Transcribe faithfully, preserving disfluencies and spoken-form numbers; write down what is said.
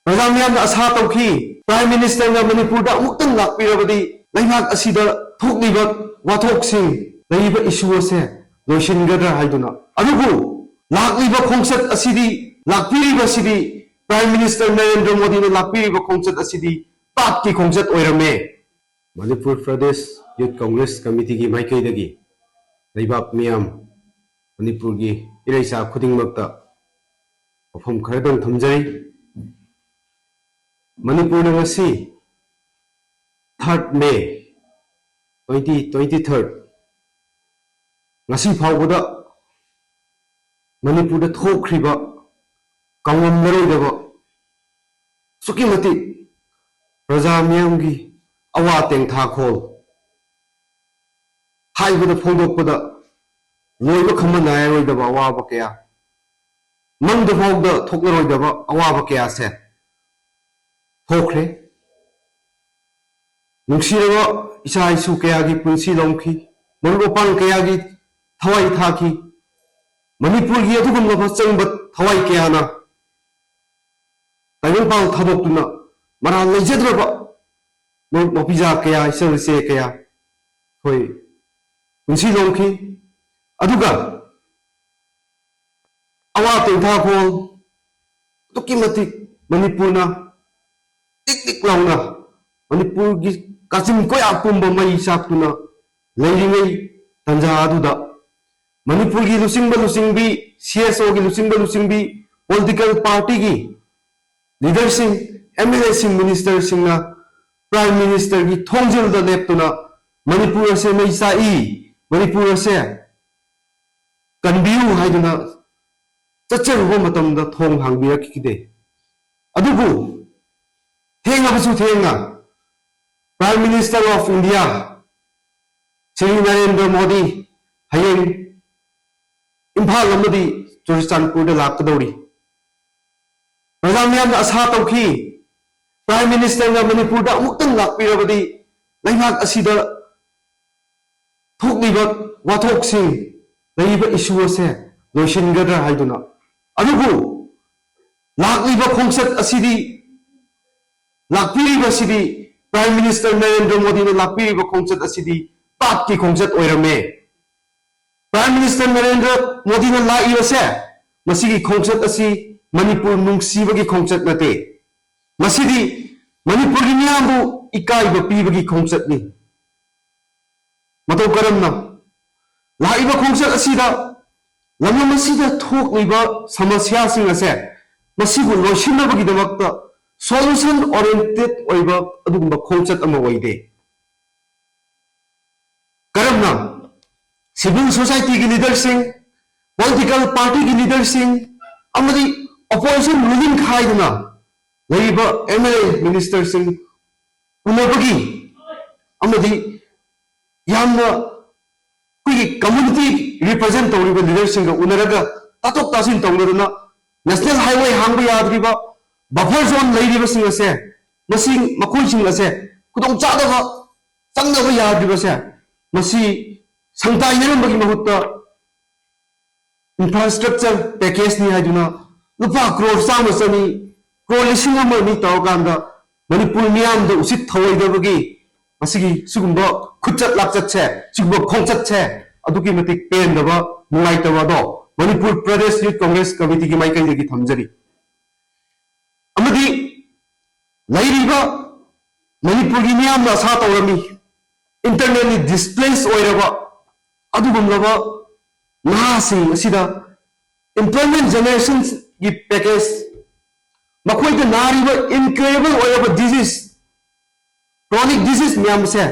ꯄ꯭ꯔꯖꯥ ꯃꯤꯌꯥꯝꯅ ꯑꯁꯥ ꯇꯧꯈꯤ, Prime Ministerꯅ ꯃꯅꯤꯄꯨꯔꯗ ꯑꯃꯨꯛꯇꯪ ꯂꯥꯛꯄꯤꯔꯕꯗꯤ ꯂꯩꯉꯥꯛ ꯑꯁꯤꯗ ꯊꯣꯛꯂꯤꯕ ꯋꯥꯊꯣꯛꯁꯤꯡ, ꯂꯩꯔꯤꯕ issue ꯑꯁꯦ ꯂꯣꯏꯁꯤꯟꯒꯗ꯭ꯔꯥ ꯍꯥꯏꯗꯨꯅ꯫ ꯑꯗꯨꯕꯨ ꯂꯥꯛꯂꯤꯕ ꯈꯣꯡꯆꯠ ꯑꯁꯤꯗꯤ, ꯂꯥꯛꯄꯤꯔꯤꯕ ꯑꯁꯤꯗꯤ, Prime Minister ꯅꯔꯦꯟꯗ꯭ꯔ ꯃꯣꯗꯤꯅ ꯂꯥꯛꯄꯤꯔꯤꯕ ꯈꯣꯡꯆꯠ ꯑꯁꯤꯗꯤ ꯄꯥꯞꯀꯤ ꯈꯣꯡꯆꯠ ꯑꯣꯏꯔꯝꯃꯦ꯫ ꯃꯅꯤꯄꯨꯔ ꯄ꯭ꯔꯗꯦꯁ ꯌꯨꯊ ꯀꯪꯒ꯭ꯔꯦꯁ ꯀꯃꯤꯇꯤꯒꯤ ꯃꯥꯏꯀꯩꯗꯒꯤ ꯂꯩꯕꯥꯛ ꯃꯤꯌꯥꯝ, ꯃꯅꯤꯄꯨꯔꯒꯤ ꯏꯔꯩꯆꯥ ꯈꯨꯗꯤꯡꯃꯛꯇ ꯋꯥꯐꯝ ꯈꯔꯗꯪ ꯊꯝꯖꯔꯤ꯫ ꯃꯅꯤꯄꯨꯔꯗ ꯉꯁꯤ third May twenty twenty-three, ꯉꯁꯤ ꯐꯥꯎꯕꯗ ꯃꯅꯤꯄꯨꯔꯗ ꯊꯣꯛꯈ꯭ꯔꯤꯕ ꯀꯥꯎꯉꯝꯅꯔꯣꯏꯗꯕ, ꯑꯁꯨꯛꯀꯤ ꯃꯇꯤꯛ ꯄ꯭ꯔꯖꯥ ꯃꯤꯌꯥꯝꯒꯤ ꯑꯋꯥ ꯇꯦꯡꯊꯥꯈꯣꯜ ꯍꯥꯏꯕꯗ ꯐꯣꯡꯗꯣꯛꯄꯗ ꯂꯣꯏꯕ ꯈꯝꯕ ꯅꯥꯏꯔꯔꯣꯏꯗꯕ ꯑꯋꯥꯕ ꯀꯌꯥ, ꯃꯪꯗ ꯐꯥꯎꯗ ꯊꯣꯛꯂꯔꯣꯏꯗꯕ ꯑꯋꯥꯕ ꯀꯌꯥꯁꯦ ꯊꯣꯛꯈ꯭ꯔꯦ꯫ ꯅꯨꯡꯁꯤꯔꯕ ꯏꯆꯥ ꯏꯁꯨ ꯀꯌꯥꯒꯤ ꯄꯨꯟꯁꯤ ꯂꯧꯈꯤ, ꯃꯔꯨꯞ ꯃꯄꯥꯡ ꯀꯌꯥꯒꯤ ꯊꯋꯥꯏ ꯊꯥꯈꯤ, ꯃꯅꯤꯄꯨꯔꯒꯤ ꯑꯗꯨꯒꯨꯝꯂꯕ ꯆꯪꯕ ꯊꯋꯥꯏ ꯀꯌꯥꯅ ꯇꯥꯏꯕꯪꯄꯥꯟ ꯊꯥꯗꯣꯛꯇꯨꯅ ꯃꯔꯥꯜ ꯂꯩꯖꯗ꯭ꯔꯕ ꯃꯔꯨꯞ ꯃꯄꯤꯖꯥ ꯀꯌꯥ, ꯏꯆꯜ ꯏꯆꯦ ꯀꯌꯥ ꯑꯩꯈꯣꯏ ꯄꯨꯟꯁꯤ ꯂꯣꯡꯈꯤ꯫ ꯑꯗꯨꯒ ꯑꯋꯥ ꯇꯦꯡꯊꯥꯈꯣꯜ ꯑꯗꯨꯛꯀꯤ ꯃꯇꯤꯛ ꯃꯅꯤꯄꯨꯔꯅ ꯇꯤꯛ ꯇꯤꯛ ꯂꯥꯎꯅ ꯃꯅꯤꯄꯨꯔꯒꯤ ꯀꯥꯆꯤꯟ ꯀꯣꯌꯥ ꯄꯨꯝꯕ ꯃꯩ ꯆꯥꯛꯇꯨꯅ ꯂꯩꯔꯤꯉꯩ ꯇꯟꯖꯥ ꯑꯗꯨꯗ ꯃꯅꯤꯄꯨꯔꯒꯤ ꯂꯨꯆꯤꯡꯕ ꯂꯨꯆꯤꯡꯕꯤ, CSOꯒꯤ ꯂꯨꯆꯤꯡꯕ ꯂꯨꯆꯤꯡꯕꯤ, political partyꯒꯤ leaderꯁꯤꯡ, MLAꯁꯤꯡ, ministerꯁꯤꯡꯅ Prime Ministerꯒꯤ ꯊꯣꯡꯖꯤꯜꯗ ꯂꯦꯞꯇꯨꯅ ꯃꯅꯤꯄꯨꯔ ꯑꯁꯦ ꯃꯩ ꯆꯥꯛꯏ, ꯃꯅꯤꯄꯨꯔ ꯑꯁꯦ ꯀꯟꯕꯤꯌꯨ ꯍꯥꯏꯗꯨꯅ ꯆꯠꯆꯔꯨꯕ ꯃꯇꯝꯗ ꯊꯣꯡ ꯍꯥꯡꯕꯤꯔꯛꯈꯤꯗꯦ꯫ ꯑꯗꯨꯕꯨ ꯊꯦꯡꯉꯕꯁꯨ ꯊꯦꯡꯅ Prime Minister of India Shri Narendra Modi ꯍꯌꯦꯡ ꯏꯝꯐꯥꯜ ꯑꯃꯗꯤ ꯆꯨꯔꯆꯥꯟꯄꯨꯔꯗ ꯂꯥꯛꯀꯗꯧꯔꯤ꯫ ꯄ꯭ꯔꯖꯥ ꯃꯤꯌꯥꯝꯅ ꯑꯁꯥ ꯇꯧꯈꯤ, Prime Ministerꯅ ꯃꯅꯤꯄꯨꯔꯗ ꯑꯃꯨꯛꯇꯪ ꯂꯥꯛꯄꯤꯔꯕꯗꯤ ꯂꯩꯉꯥꯛ ꯑꯁꯤꯗ ꯊꯣꯛꯂꯤꯕ ꯋꯥꯊꯣꯛꯁꯤꯡ, ꯂꯩꯔꯤꯕ issue ꯑꯁꯦ ꯂꯣꯏꯁꯤꯟꯒꯗ꯭ꯔꯥ ꯍꯥꯏꯗꯨꯅ꯫ ꯑꯗꯨꯕꯨ ꯂꯥꯛꯂꯤꯕ ꯈꯣꯡꯆꯠ ꯑꯁꯤꯗꯤ ꯂꯥꯛꯄꯤꯔꯤꯕꯁꯤꯗꯤ, Prime Minister ꯅꯔꯦꯟꯗ꯭ꯔ ꯃꯣꯗꯤꯅ ꯂꯥꯛꯄꯤꯔꯤꯕ ꯈꯣꯡꯆꯠ ꯑꯁꯤꯗꯤ ꯄꯥꯞꯀꯤ ꯈꯣꯡꯆꯠ ꯑꯣꯏꯔꯝꯃꯦ꯫ Prime Minister ꯅꯔꯦꯟꯗ꯭ꯔ ꯃꯣꯗꯤꯅ ꯂꯥꯛꯏꯕꯁꯦ, ꯃꯁꯤꯒꯤ ꯈꯣꯡꯆꯠ ꯑꯁꯤ ꯃꯅꯤꯄꯨꯔ ꯅꯨꯡꯁꯤꯕꯒꯤ ꯈꯣꯡꯆꯠ ꯅꯠꯇꯦ꯫ ꯃꯁꯤꯗꯤ ꯃꯅꯤꯄꯨꯔꯒꯤ ꯃꯤꯌꯥꯝꯕꯨ ꯏꯀꯥꯏꯕ ꯄꯤꯕꯒꯤ ꯈꯣꯡꯆꯠꯅꯤ꯫ ꯃꯇꯧ ꯀꯔꯝꯅ? ꯂꯥꯛꯏꯕ ꯈꯣꯡꯆꯠ ꯑꯁꯤꯗ ꯂꯝꯗꯝ ꯑꯁꯤꯗ ꯊꯣꯛꯂꯤꯕ ꯁꯃꯁ꯭ꯌꯥꯁꯤꯡ ꯑꯁꯦ, ꯃꯁꯤꯕꯨ ꯂꯣꯏꯁꯤꯟꯅꯕꯒꯤꯗꯃꯛꯇ solution oriented ꯑꯣꯏꯕ ꯑꯗꯨꯒꯨꯝꯕ ꯈꯣꯡꯆꯠ ꯑꯃ ꯑꯣꯏꯗꯦ꯫ ꯀꯔꯝꯅ civil society ꯒꯤ leader ꯁꯤꯡ, political party ꯒꯤ leader ꯁꯤꯡ, ꯑꯃꯗꯤ opposition ruling ꯈꯥꯏꯗꯅ ꯂꯩꯔꯤꯕ M L A minister ꯁꯤꯡ ꯎꯅꯕꯒꯤ ꯑꯃꯗꯤ ꯌꯥꯝꯅ ꯑꯩꯈꯣꯏꯒꯤ community represent ꯇꯧꯔꯤꯕ leader ꯁꯤꯡꯒ ꯎꯅꯔꯒ ꯇꯥꯊꯣꯛ ꯇꯥꯁꯤꯟ ꯇꯧꯅꯗꯨꯅ national highway ꯍꯥꯡꯕ ꯌꯥꯗ꯭ꯔꯤꯕ, buffer zone ꯂꯩꯔꯤꯕꯁꯤꯡ ꯑꯁꯦ, ꯃꯁꯤ, ꯃꯈꯣꯏꯁꯤꯡ ꯑꯁꯦ ꯈꯨꯗꯣꯡꯆꯥꯗꯕ ꯆꯪꯅꯕ ꯌꯥꯗ꯭ꯔꯤꯕꯁꯦ, ꯃꯁꯤ ꯁꯪꯇꯥꯏꯅꯔꯝꯕꯒꯤ ꯃꯍꯨꯠꯇ infrastructure package ꯅꯤ ꯍꯥꯏꯗꯨꯅ ꯂꯨꯄꯥ ꯀ꯭ꯔꯣꯔ ꯆꯥꯝꯃ, ꯆꯅꯤ, ꯀ꯭ꯔꯣꯔ ꯂꯤꯁꯤꯡ ꯑꯃ ꯑꯅꯤ ꯇꯧꯔꯀꯥꯟꯗ ꯃꯅꯤꯄꯨꯔ ꯃꯤꯌꯥꯝꯗ ꯎꯁꯤꯠ ꯊꯑꯣꯏꯗꯕꯒꯤ ꯃꯁꯤꯒꯤ ꯁꯤꯒꯨꯝꯕ ꯈꯨꯠꯆꯠ ꯂꯥꯛꯆꯠꯁꯦ, ꯁꯤꯒꯨꯝꯕ ꯈꯣꯡꯆꯠꯁꯦ ꯑꯗꯨꯛꯀꯤ ꯃꯇꯤꯛ ꯄꯦꯟꯗꯕ, ꯅꯨꯡꯉꯥꯏꯇꯕ ꯑꯗꯣ ꯃꯅꯤꯄꯨꯔ ꯄ꯭ꯔꯗꯦꯁ ꯌꯨꯠ ꯀꯣꯡꯒ꯭ꯔꯦꯁ ꯀꯃꯤꯇꯤꯒꯤ ꯃꯥꯏꯀꯩꯗꯒꯤ ꯊꯝꯖꯔꯤ꯫ ꯑꯃꯗꯤ ꯂꯩꯔꯤꯕ ꯃꯅꯤꯄꯨꯔꯒꯤ ꯃꯤꯌꯥꯝꯅ ꯑꯁꯥ ꯇꯧꯔꯝꯃꯤ, internally displace ꯑꯣꯏꯔꯕ ꯑꯗꯨꯒꯨꯝꯂꯕ ꯅꯍꯥꯁꯤꯡ ꯑꯁꯤꯗ employment generation ꯒꯤ package, ꯃꯈꯣꯏꯗ ꯅꯥꯔꯤꯕ incurable ꯑꯣꯏꯔꯕ disease, chronic disease ꯃꯌꯥꯝ ꯑꯁꯦ